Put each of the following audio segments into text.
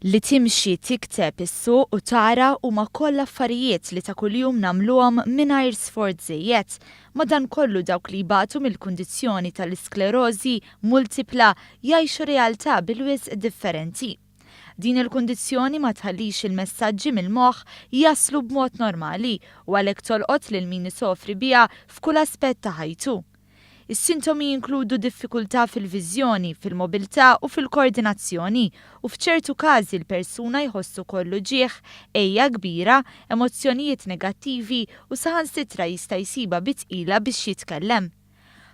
Li timxi, tikteb, issuq u tara huma kollha affarijiet li ta' kuljum nagħmluhom mingħajr sforz żejjed. Madankollu dawk li jbatu mill-kundizzjoni tal-isklerożi multipla jgħixu realtà bil-wisq differenti. Din il-kundizzjoni ma tħallix il-messaġġi mill-moħħ jaslu b'mod normali u għalhekk tolqot lil min isofri biha f'kull aspett ta' ħajtu. Is-sintomi jinkludu diffikultà fil-viżjoni, fil-mobilità u fil-koordinazzjoni, u f'ċertu każi l-persuna jħoss ukoll uġigħ, għeja kbira, emozzjonijiet negattivi u saħansitra jista' jsibha bi tqila biex jitkellem.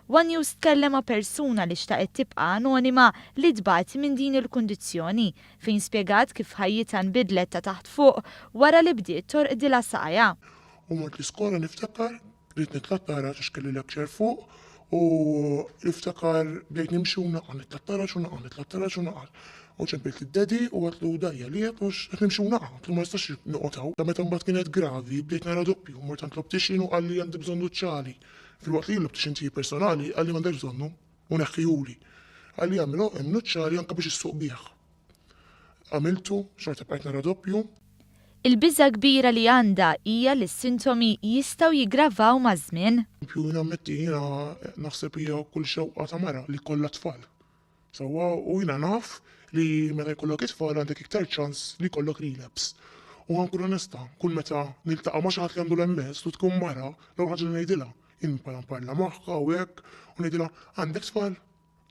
One News tkellem ma' persuna li xtaqet tibqa' anonima li tbati minn din il-kundizzjoni, fejn spjegat kif ħajjitha nbidlet ta' taħt fuq wara li bdiet torqdilha saqajha. U mort l-iskola niftakar Ridt nitla' t-taraġ għax kelli lecture fuq u niftakar bdejt nimxi u naqa' nitla' t-taraġ u naqa' nitla' t-taraġ u naqa'. U ċempilt lid-daddy u għedtlu dajja li qed mhux qed nimxi u naqa', għedtlu ma nistax noqgħod hawn. Ta' meta mbagħad kienet gravi bdejt nara doppju, mort għand l-optician u qalli għandi bżonn nuċċali. Filwaqt li jien l-optician tiegħi personali qalli m'għandekx bżonnu u neħħihuli. Qalli agħmel nuċċali anke biex issuq bih. Għamiltu, xorta bqajt nara doppju. Il-biża' kbira li għandha hija li s-sintomi jistgħu jiggravaw maż-żmien. Più nammetti jiena naħseb hija kull xewqa ta' mara li jkollha tfal. Sewwa u jiena naf li meta jkollok it-tfal għandek iktar ċans li jkollok relapse. U ħa nkun onesta, kull meta niltaqa' ma' xi ħadd li għandu l-MS u tkun mara, l-ewwel ħaġa li ngħidilha, jien nipprova nparla magħha u hekk u ngħidilha għandek tfal?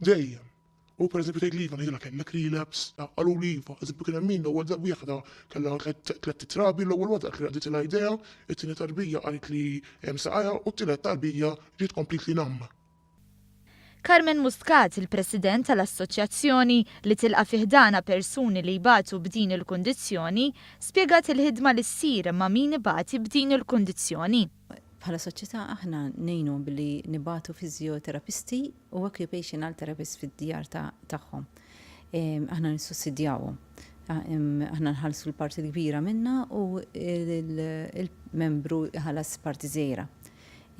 Dejjem. U pereżempju tgħidli iva ngħidilha kellek relapse, qaluli iva. Eżempju kien hemm min l-ewwel wieħda kellha tlett trabi, l-ewwel waħda qalt li raqditilha idejha, it-tieni tarbija qalet li hemm saqajha u t-tielet tarbija ġiet completely numb. Carmen Muscat, il-President tal-assoċjazzjoni li tilqa' fi ħdanha persuni li jbatu b'din il-kundizzjoni, spjegat il-ħidma li ssir ma' min ibati b'din il-kundizzjoni. Bħala soċjetà aħna ngħinuhom billi nibagħtu fiżjoterapisti u occupational therapists fid-djar tagħhom. Aħna nissussidjawhom. Aħna nħallsu l-parti l-kbira minnha u l-membru jħallas parti żgħira.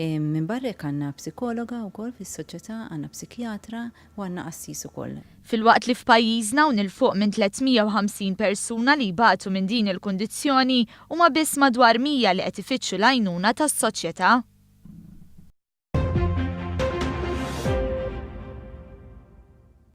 Minbarra hekk għandna psikologa wkoll fis-soċjetà, għandna psikjatra u għandna qassis ukoll. Filwaqt li f'pajjiżna hawn 'il fuq minn 350 persuna li jbatu minn din il-kundizzjoni, huma biss madwar 100 li qed ifittxu l-għajnuna tas-soċjetà.